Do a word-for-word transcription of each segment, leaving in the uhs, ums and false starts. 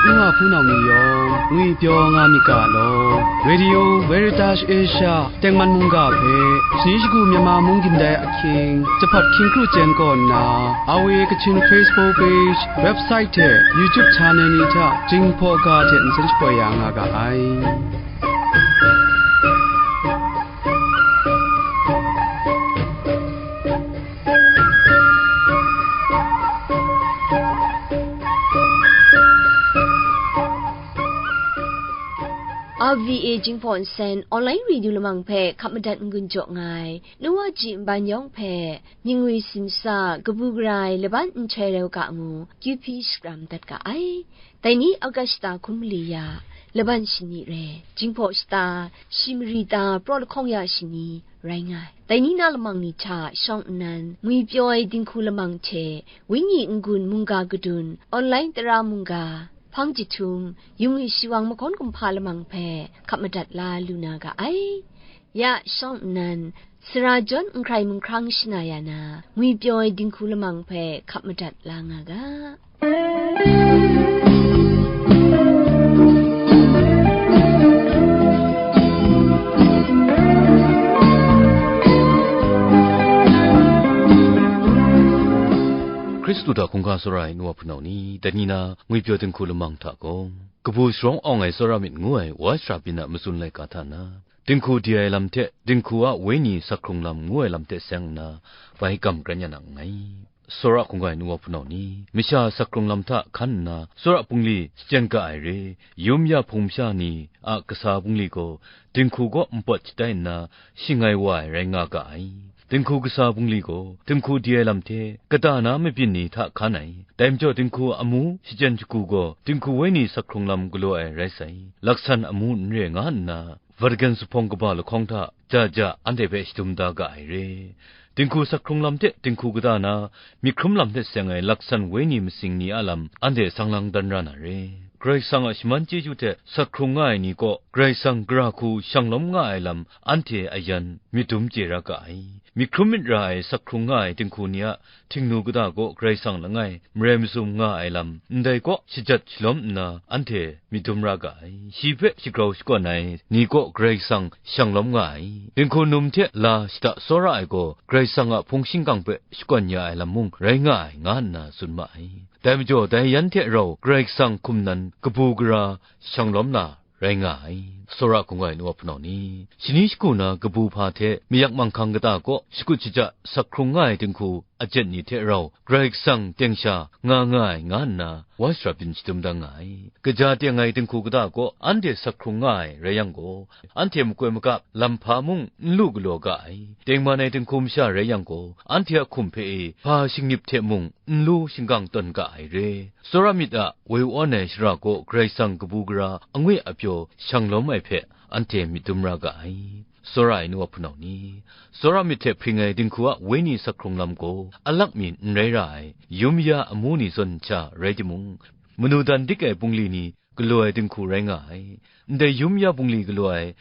N wa hpunau ni yawng ngwipyaw nga myit ga law, Radio Veritas Asia tengman mungga hpe shani shagu Myanmar mung gindai ahkying, jahpat hkying kru chyen kaw nna, R V A Kachin Facebook page, website hte YouTube channel ni hta Jinghpaw ga hte nsen shapoi ya nga ga ai. R V A Jinghpaw Nsen Online Radio Lamang hpe hkap madat n-gun jaw nga ai, nu wa ji nban yawng hpe, myingwi simsa, kabu gara ai laban nhtoi rau ga ngu, kyu hpyi shakram dat ga ai. Dai ni August shata hkun mali ya, laban shani re, Jinghpaw shata, shi mari ta, praw lahkawng ya shani, rai nga ai. Dai ni na lamang ni hta shawng nnan, ngwipyaw ai dinghku lamang hte, wenyi n-gun mungga kadun, online tara mungga, hpang jahtum, yung ai shiwang mahkawn kumhpa lamang hpe hkap madat la lu na ga ai. Ya shawng nnan, sara jawn n hkrai munghkrang shana ya na, ngwipyaw ai dinghku lamang hpe hkap madat la nga ga. Hkristu hta hkungga tsawra ai nu wa hpunau ni, dai ni na ngwipyaw dinghku lamang hta gaw, kabu sharawng awng ai tsawra myit ngu ai Voice of Rabin a matsun laika hta na, dinghku di ai lam hte dinghku a wenyi sak hkrung lam ngu ai lam hte seng nna, bai kam karen ya na nngai. Tsawra hkungga ai nu wa hpunau ni, masha sak hkrung lam hta hkan nna, tsawra bungli shachyen ga ai re, yum ya hpung masha ni a kasa bungli gaw, dinghku kaw npawt shatai nna, shing ai wa ai rai nga ga ai. Dinghku kasa bungli gaw, dinghku di ai lam hte, kata na mabyin ni hta hkan ai. Dai majaw dinghku amu shachyen shagu gaw, dinghku wenyi sak hkrung lam galaw ai rai sai. Laksan amu n re nga nna, Vatican zuphpawng kaba lahkawng hta, ja ja anhte hpe shadum da ga ai re. Dinghku sak hkrung lam hte dinghku kata na, myit hkrum lam hte seng ai laksan wenyi masing ni a lam anhte sang lang dan ra na re. Karai Kasang a shaman chyeju hte sak hkrung nga ai ni kaw, Karai Kasang gara hku shang lawm nga ai lam anhte a yan myit dum chye ra ga ai. Myit hkrum myit ra ai sak hkrung nga ai dinghku ni a htingnu kata kaw Karai Kasang langai marai masum nga ai lam, ndai kaw shajat shalawm nna anhte myit dum ra ga ai. Shi hpe shagrau shakawn ai ni kaw Karai Kasang shang lawm nga ai. Dinghku num hte la shada tsawra ai gaw Karai Kasang a hpung shingkang hpe shakawn ya ai lam mung rai nga ai, nga nna tsun ma ai. Dai majaw dai yan hte rau Karai Kasang hkum nan kabu gara shang lawm na rai nga ai. Tsawra hkungga ai nu wa hpunau ni, shani shagu na kabu hpa hte mayak manghkang kata kaw shakut shaja sak hkrung nga ai dinghku ajet ni hte rau Karai Kasang teng sha nga nga ai, nga nna Voice of Rabin shadum da nga ai. Kaja teng ai dinghku kata kaw anhte sak hkrung nga ai rai yang gaw, anhte makoi makap lam hpa mung n lu galaw ga ai. Tengman ai dinghku masha rai yang gaw, anhte a hkum hpe e hpa shingnip hte mung n lu shingkang tawn ga ai re. Tsawra myit a woi awn ai shara kaw Karai Kasang kabu gara angwi apyaw shang lawm ai hpe anhte myit dum ra ga ai. Tsawra ai nu wa hpunau ni, tsawra myit hte hpring ai dinghku a wenyi sak hkrung lam gaw, alak mi n rai ra ai, yum ya amu ni zawn sha rai timung, manu dan dik ai bungli ni galaw ai dinghku rai nga ai. Ndai yum ya bungli galaw ai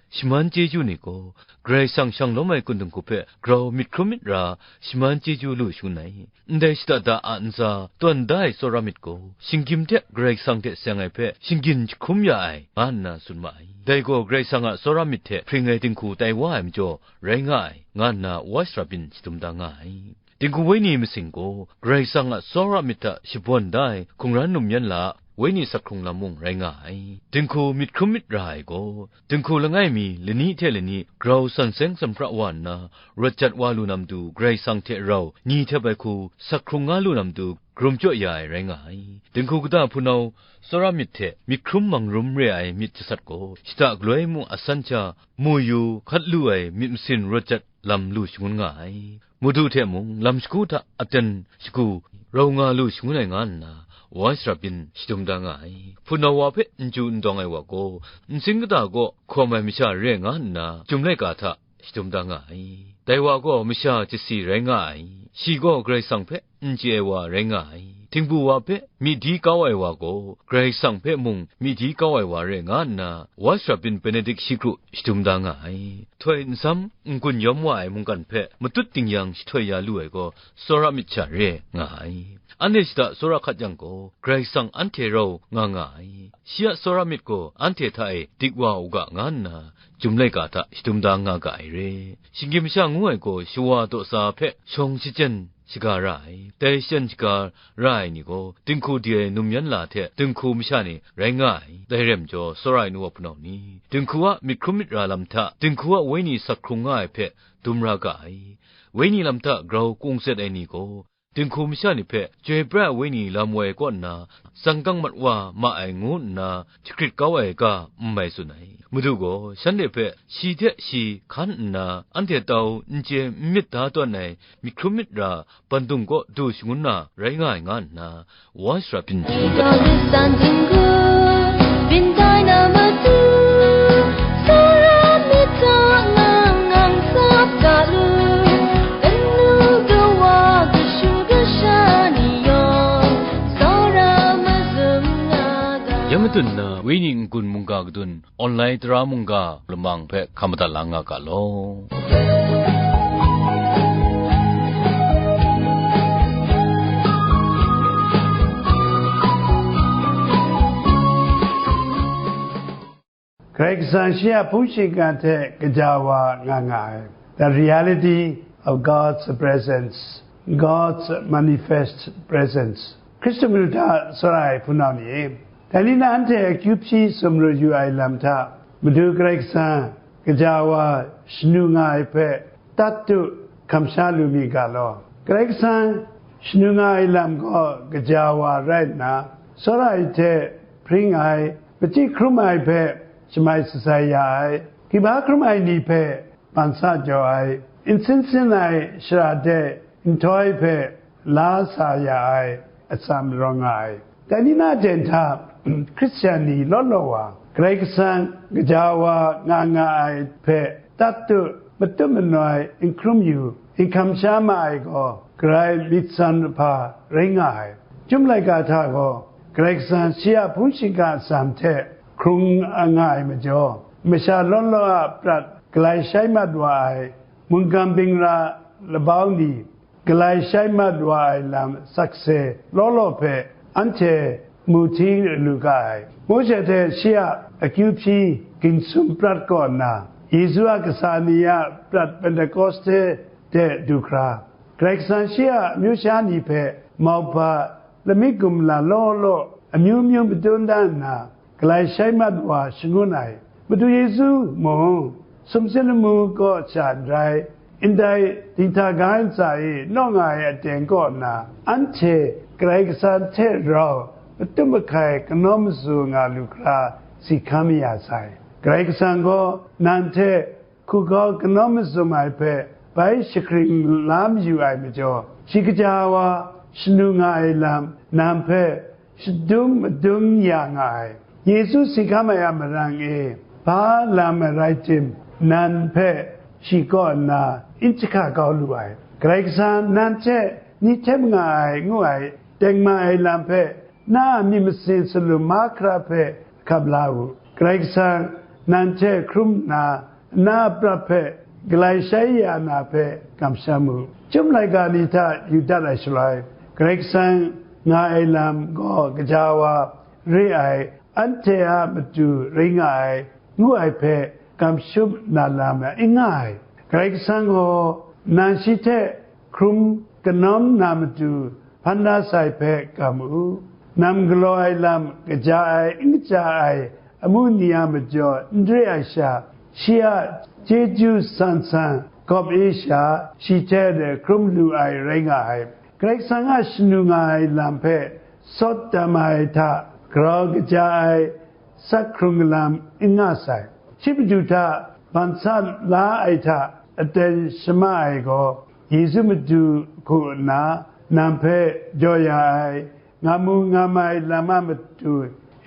shaman chyeju ni gaw, Karai Kasang shang lawm ai kun dinghku hpe grau myit hkrum myit ra shaman chyeju lu shangun ai. Ndai shada da a ntsa tawn da ai tsawra myit gaw, shinggyim hte Karai Kasang hte seng ai hpe shinggyin jahkrum ya ai, nga nna tsun ma ai. Dai gaw Karai Kasang a tsawra myit hte hpring ai dinghku tai wa ai majaw rai nga ai, nga nna Voice of Rabin shadum da nga ai. Dinghku wenyi masing gaw, Karai Kasang a tsawra myit hta shabawn da ai hkungran num yan la a wenyi sak hkrung lam mung rai nga ai. Dinghku myit hkrum myit ra ai gaw, dinghku langai mi lani hte lani grau san seng sanpra wa nna, rawt jat wa lu na matu Karai Kasang hte rau ni htep ai hku sak hkrung nga lu na matu, karum chyaw ya ai rai nga ai. Dinghku kata hpunau tsawra myit hte myit hkrum mangrum re ai myit jasat gaw, shada galoi mung a san sha, mu yu hkat lu ai myit masin rawt jat lam lu shangun nga ai. Madu hte mung lam shagu hta aten shagu rau nga lu shangun ai, nga nna Voice of Rabin shadum da nga ai. Hpunau wa hpe n chyu n dawng ai wa gaw, nsin kata kaw hkawm ai masha re nga nna, Chyum laika hta shadum da nga ai. Dai wa gaw masha chyasi rai nga ai. Shi gaw Karai Kasang hpe n chye ai wa rai nga ai. Htingbu wa hpe myi di kau ai wa gaw, Karai Kasang hpe mung myi di kau ai wa rai nga nna, Wa shara byin Benedict shi kru shadum da nga ai. Htoi nsam n-gun yawm wa ai mungkan hpe matut ding yang shahtoi ya lu ai gaw, tsawra myit sha re nga ai. Anhte shada tsawra hkat yang gaw, Karai Kasang anhte rau nga nga ai. Shi a tsawra myit gaw anhte hta e dik wa u ga nga nna, Chyum laika hta shadum da nga ga ai re. Shinggyim masha ngu ai gaw shawa daw sa hpe shawng shachyen shaga ra ai. Dai shachyen shaga ra ai ni gaw, dinghku di ai num yan la hte dinghku masha ni rai nga ai. Dai rai majaw, tsawra ai nu wa hpunau ni, dinghku a myit hkrum myit ra lam hta, dinghku a wenyi sak hkrung nga ai hpe dum ra ga ai. Wenyi lam hta grau kungzet ai ni gaw, dinghku masha ni hpe chyoi pra ai wenyi lam woi kaw nna, tsangkang mat wa ma ai ngu nna, jahkrit kau ai ga n mai tsun ai. Madu gaw shanhte hpe shi hte shi hkan nna, anhte tau n chye n myit da tawn ai myit hkrum myit ra bandung kaw du shangun na rai nga ai nga nna, Wa shara byin shadum da. Ya matut nna, wenyi n-gun mungga kadun, online tara mungga lamang hpe hkam madat la nga ga law. Karai Kasang shi a hpung shingkang hte kaja wa nga nga ai. The reality of God's presence, God's manifest presence. Hkristu madu hta tsawra ai hpunau ni, dai ni na anhte akyu hpyi sumru yu ai lam hta, Madu Karai Kasang kaja wa shanu nga ai hpe, tat tu, hkam sha lu mi ga law. Karai Kasang shanu nga ai lam gaw kaja wa rai nna, tsawra ai hte hpring ai, machyi hkrum ai hpe shamai sasai ya ai, kiba hkrum ai ni hpe ban sa jaw ai, nsin sin ai shara de nhtoi hpe la sa ya ai atsam rawng nga ai. Dai ni na jen hta, Hkristian ni law law wa, Karai Kasang kaja wa nga nga ai hpe tat tu, matut manoi n hkrum yu, n hkam sha ma ai gaw, Karai myit san hpa rai nga ai. Chyum laika hta gaw, Karai Kasang shi a hpung shingkang atsam hte hkrung nga ai majaw, masha law law a prat galai shai mat wa ai, mungkan bingra labau ni, galai shai mat wa ai lam sakse law law hpe anhte mu hti lu ga ai. Mawshe hte shi a akyu hpyi ginsum prat kaw nna, Yesu a kasa ni a prat Pentekoste de du hkra, Karai Kasang shi a amyu sha ni hpe mauhpa lamik gumla law law amyu myu madun dan nna, galai shai mat wa shangun ai. Madu Yesu mung, sumsing lamu kaw sha n rai, ndai dinghta ga ai ntsa e naw nga ai aten kaw nna, anhte Karai Kasang hte rau matut mahkai kanawn mazu nga lu hkra si hkam ya sai. Karai Kasang gaw nan hte hku kau kanawn mazum ai hpe bai jahkring la mayu ai majaw, shi kaja wa shanu nga ai lam nan hpe shadum madum ya nga ai. Yesu si hkam ai a marang e, hpa lam rai tim, nan hpe shi kaw nna n jahka kau lu ai. Karai Kasang nan hte ni htem nga ai ngu ai tengman ai lam hpe, na a myit masin salum mahkra hpe hkap la u. Karai Kasang nan hte hkrum nna, na a prat hpe galai shai ya na hpe kamsham u. Chyum laika ni hta yu dat ai shaloi, Karai Kasang nga ai lam gaw kaja wa re ai, anhte a matu rai nga ai, ngu ai hpe kamsham na lam n nga ai. Karai Kasang gaw nan shi hte hkrum kanawn na matu hpan da sai hpe kam u. Nam galaw ai lam kaja ai, n kaja ai amu ni a majaw n re ai sha, shi a chyeju san san gawp e sha, shi hte hkrum lu ai rai nga ai. Karai Kasang a shanu nga ai lam hpe sawt tam ai hta grau kaja ai, sak hkrung lam n nga sai. Shi madu hta ban sa la ai hta aten shama ai gaw, Yesu matu hku nna nan hpe jaw ya ai, nga mu nga mai lam a matu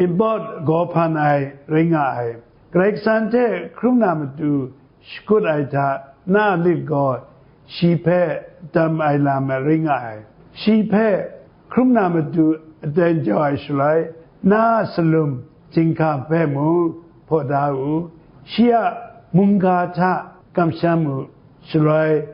nbawt gaw hpan ai rai nga ai. Karai Kasang hte hkrum na matu shakut ai hta na a lit gaw shi hpe dam ai lam rai nga ai. Shi hpe hkrum na matu aten jau ai shaloi, na a salum, chyinghka hpe mung hpaw da u. Shi a mungga hta kamsham u. Shaloi,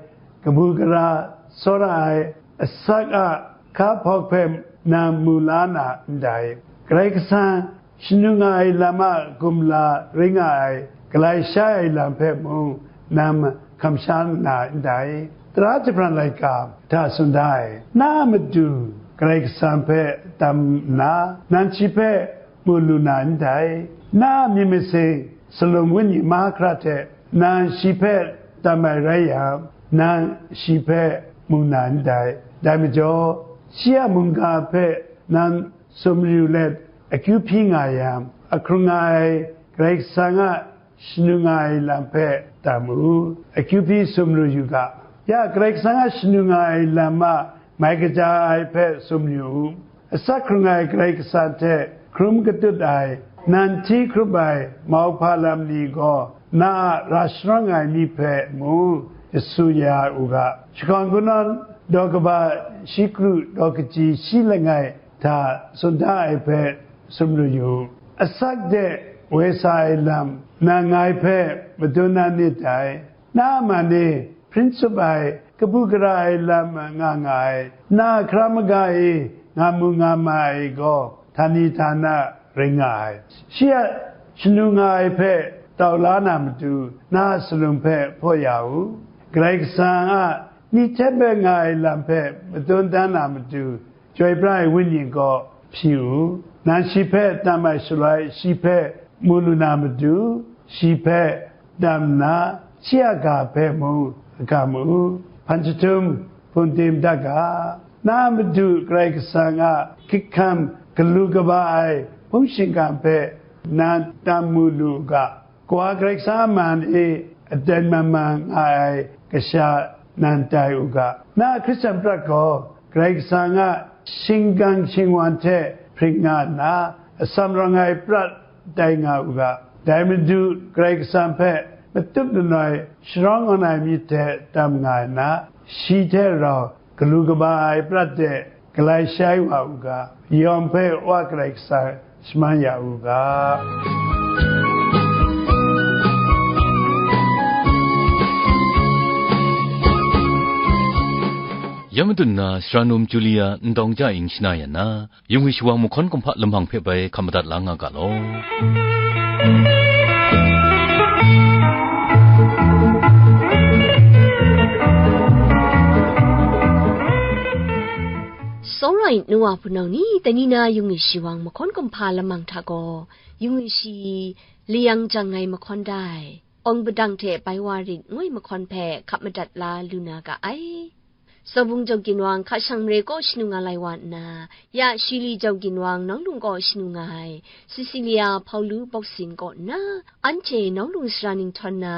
kabu gara tsawra ai asak a hka hpawk hpe nang mu la na ndai? Karai Kasang shanu nga ai lam a gumla ring nga ai, galai shai ai lam hpe mung nang hkam sha na ndai? Tara jahpran laika hta tsun da ai, na a matu Karai Kasang hpe tam nna, nang shi hpe mu lu na ndai? Na a myit masin salum wenyi mahkra hte nang shi hpe tam ai rai yang, nang shi hpe mu na ndai. Dai majaw, shi a mungga hpe nang sumru let akyu hpyi nga yang, ahkrung nga ai Karai Kasang a shanu nga ai lam hpe tam u, akyu hpyi sumru yu ga. Ya, Karai Kasang a shanu nga ai lam a mai kaja ai hpe sumru u. Asak hkrung ai Karai Kasang hte hkrum katut ai, nan hti hkrup ai mauhpa lam ni gaw na a ra sharawng ai mi hpe mung jasu ya u ga. Shakawn kanawn daw kaba shi kru daw kaji shi langai hta tsun da ai hpe sumru yu u. Asak de woi sa ai lam nang ngai hpe madun na nit dai. Na a man e hpring tsup ai, kabu gara ai lam nga nga ai, na a hkra maga e nga mu nga ma ai gaw, htani htana ring nga ai. Shi a shanu nga ai hpe tau la na matu, na a salum hpe hpaw ya u. Karai Kasang a ni hte bai nga ai lam hpe madun dan na matu, Chyoi pra ai Wenyi gaw hpyi u. Nang shi hpe tam ai shaloi, shi hpe mu lu na matu, shi hpe tam nna, shi a ga hpe mung hkam u. Hpan jahtum hpun tim dat ga. Na a Madu Karai Kasang a hkrit hkam galu kaba ai hpung shingkang hpe nang tam mu lu u ga. Kawa Karai Kasang a man e aten man man nga ai kasha nan tai u ga. Na a Hkristu prat gaw Karai Kasang a shinggan shingwan hte hpring nga nna, atsam rawng ai prat tai nga u ga. Dai Madu Karai Kasang hpe matup lanoi sharawng awn ai myit hte tam nga ai na, shi hte rau galu kaba ai prat de galai shai wa u ga, yawng hpe Wa Karai Kasang shaman ya u ga. Ya madun na, Sara Num Julia Ndawng Ja Ing shana yan na, yung ai shawang mahkawn kumhpa lamang hpe bai hkam madat la nga ga law. Sawrai nu wa hpunau ni, tani na yung ai shawang mahkawn kumhpa lamang hta gaw, yung ai shi layang jang ai mahkawn dai, awng padang hte bai wa rit ngoi mahkawn hpe hkap madat la lu na ga ai. Sawbung Jau Ginwang hka shang mare kaw shanu nga lai wa nna, ya Shili Jau Ginwang nawng lung kaw shanu nga ai, Cecilia Hpaulu Bawksin kaw nna, anhte nawng lung sara ninghtawn na,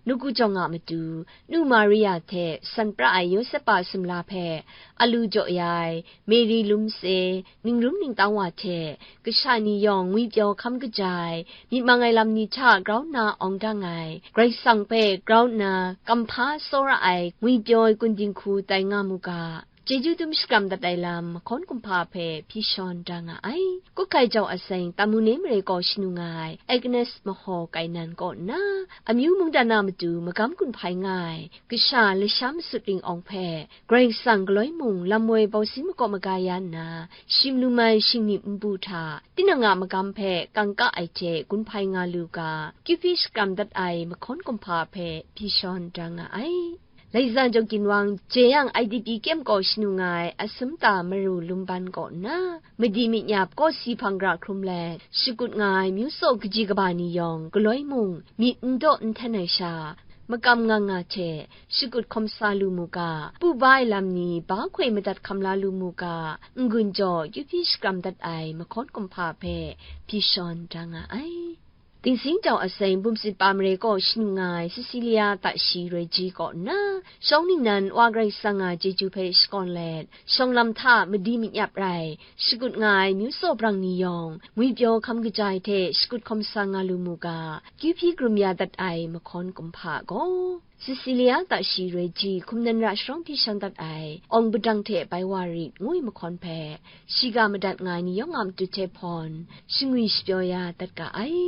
nawku jawng a matu, Nu Maria hte san pra ai Yawsep a sumla hpe, alu jaw ya ai, Mary Lumse, ningrum ningtang wa hte, kasha ni yawng ngwipyaw hkam kaja ai, myit mang ai lam ni hta grau nna awng dang ai, Karai Kasang hpe grau nna kamhpa tsawra ai ngwipyaw ai kun dinghku tai nga mu ga, chyeju dum shakram dat ai lam mahkawn kumhpa hpe hpyi shawn da nga ai. Kutkai jau aseng Tamu ne mare kaw shanu nga ai Agnes Mahaw Kainan kaw nna, amyu mungdan a matu magam gun hpai nga ai, kasha lasha masut ring awng hpe, Karai Kasang galoi mung lam woi bau si makaw maga ya nna, shim lu mai shingnip npu hta, tinang a magam hpe kangka ai hte gun hpai nga lu ga, kyu hpyi shakram dat ai mahkawn kumhpa hpe hpyi shawn da nga ai. Laiza Jau Ginwang, Jeyang I D P kyem kaw shanu nga ai Asumta Maru Lumban kaw nna, madi myit nyap kawsi hpang gra hkrum let, shakut nga ai myu tsaw kaji kaba ni yawng galoi mung myit n daw n hten ai sha, makam nga nga hte shakut hkawm sa lu mu ga, pu ba ai lam ni ba hkoi madat hkam la lu mu ga, n-gun jaw kyu hpyi shakram dat ai mahkawn kumhpa hpe hpyi shawn da nga ai. Dingsing jau aseng bum tsit pa mare kaw shanu nga ai Cecilia Tashi Roi Ji kaw nna, shawng ningnan Wa Karai Kasang a chyeju hpe shakawn let, shawng lam hta madi myit nyap rai, shakut nga ai myu tsaw brang ni yawng, ngwipyaw hkam kaja ai hte shakut hkawm sa nga lu mu ga, kyu hpyi krum ya dat ai mahkawn kumhpa gaw, Cecilia Tashi Reji hkum nan ra sharawng hpyi shang dat ai Awng Padang hte Bai Wa Rit ngu ai mahkawn hpe, shiga madat nga ai ni yawng a matut hte hpawn, shangwi shapyaw ya dat ga ai.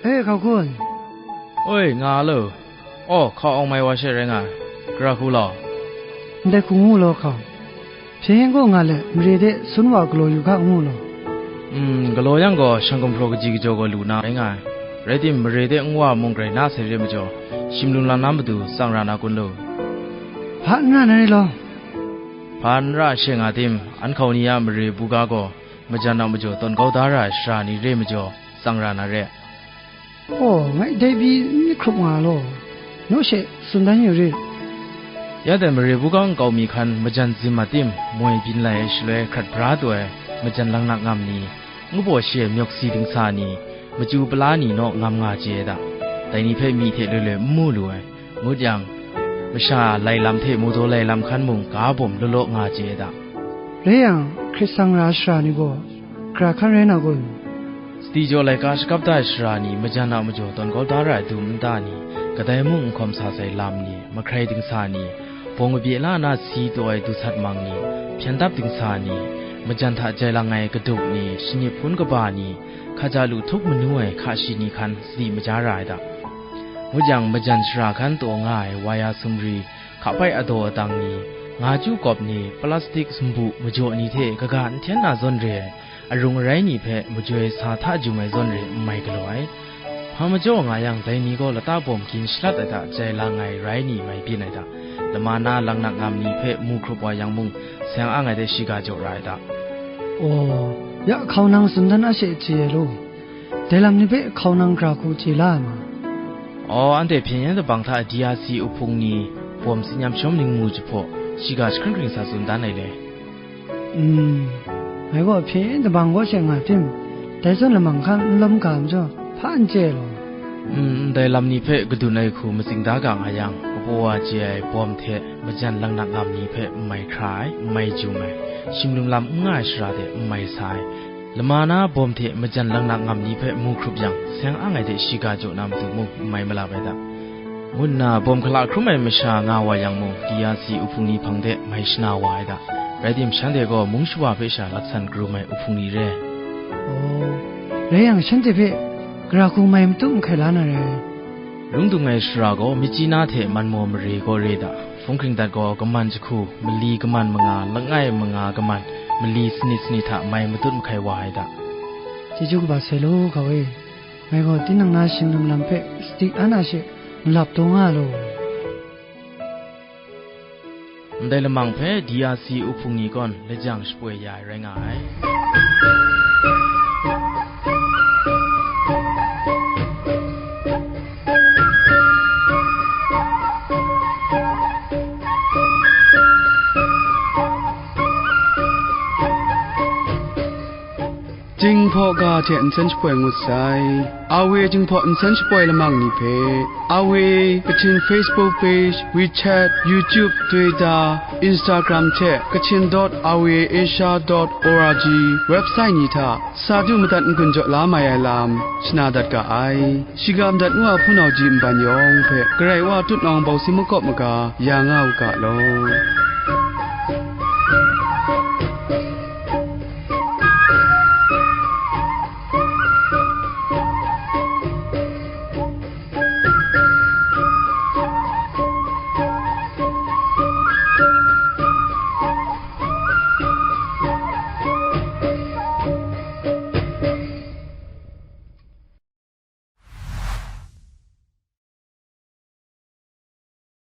E, hkau kun. Oi, nga lo. Aw, hkau awng mai wa she rai nga ai. Gara hku law. Ndai hku ngu law, hkau. Hpyen yen gaw nga let, mare de sun wa galaw yu ga, ngu law. Mm, galaw yang gaw, shan gumhpraw kaji kajaw gaw lu na rai nga ai. Rai tim, mare de nwa mung grai na sai re majaw, shim lung lang na matu tsang ra na kun lo? Hpa n ra na re law. Hpa n ra she nga tim, an hkau ni a mare buga gaw, majan a majaw tawn kau da ra ai shara ni re majaw, tsang ra na re. Aw, ngai dai pyi n myit hkrup nga law, naw she tsun dan yu rit. Ya dai mare buga nkau mi hkan majan zim mat tim, moi byin lai ai shaloi hkrat bra taw ai majan laknak ngam ni, ngu baw shi ai myawk si dingsa ni, machyu pala ni naw ngam nga chye ai ta? Dai ni hpe myi hte loi loi n mu lu ai, ngut yang, Masha lai lam hte mu daw lai lam hkan mung ga bawm law law nga chye ai da. Rai yang, hkrit sang ra shara ni gaw, gara hkan rai na kun? Sadi jaw laika shakap da ai shara ni, majan a majaw tawn kau da ra ai dum nta ni, kadai mung n hkawm sa sai lam ni, mahkrai dingsa ni, bawng kabye la na si taw ai du sat mang ni, hpyen dap dingsa ni, majan hta jai lang ai kaduk ni, shanip hpun kaba ni, hkaja lu htup manu ai hka shi ni hkan sadi maja ra ai da. Ngut yang, majan shara hkan taw nga ai waya sumri, hkapai adaw adang ni, nga chyu kawp ni, plastik sumbu majaw ni hte kaga n hten na zawn re ai, arung arai ni hpe majoi sa hta jum ai zawn re n mai galaw ai. Hpa majaw nga yang, dai ni gaw lata bawm gin shalat ai hta jai lang ai rai ni mai byin ai hta, lama na langnak ngam ni hpe mu hkrup wa yang mung, seng ang ai de shiga jaw ra ai hta. Aw, ya hkau nang tsun dan a she chye ai law, dai lam ni hpe hkau nang gara hku chye la ai ma? Aw, anhte hpyen yen dabang hta D R C uhpung ni bawm tsin yam shawm ningmu jahpaw, shiga jahkring hkring sa tsun dan ai le. Mm, ngai gaw hpyen yen dabang kaw she nga tim, dai zawn lamang hkan n lawm ga majaw, hpa n chye ai law. Mm, ndai lam ni hpe kadun ai hku matsing da ga nga yang, kabaw wa chye ai bawm hte majan langnak ngam ni hpe n mai hkra ai, n mai jum ai, shimlum lam n nga ai shara de n mai sa ai, lama na bawm hte majan langnak ngam ni hpe mu hkrup yang, seng ang ai de shiga jaw na matu mung n mai malap ai da, ngu nna bawm hkala hkrum ai masha nga wa yang mung, D R C uhpung ni hpang de mai shana wa ai da. Rai tim, shanhte gaw mung shawa hpe sha laksan karum ai uhpung ni re. Aw, rai yang, shanhte hpe gara hku mai matut mahkai la na rai. Lung dung ai shara gaw, myitkyina hte manmaw mare gaw re da, hpung hkring dat gaw, kaman jahku, mali kaman manga, langai manga kaman, mali sanit sanit hta mai matut mahkai wa ai da. Chyeju kaba sai law, hkau e. Ngai gaw tinang na shinglim lam hpe sadi an a she malap taw nga law. Ndai lamang hpe D R C uhpung ni kawn lajang shapoi ya ai rai nga ai. Jinghpaw ga hte nsen shapoi ngut sai. A W Jinghpaw nsen shapoi lamang ni hpe, A W Kachin Facebook page, WeChat, YouTube, Twitter, Instagram hte Kachin dot A W Asia dot org website ni hta sa du madat n-gun jaw la mai ai lam shana dat ga ai. Shiga madat ngu a hpunau ji nban yawng hpe Karai Wa tutnawng bawsi makawp maga ya nga u ga law.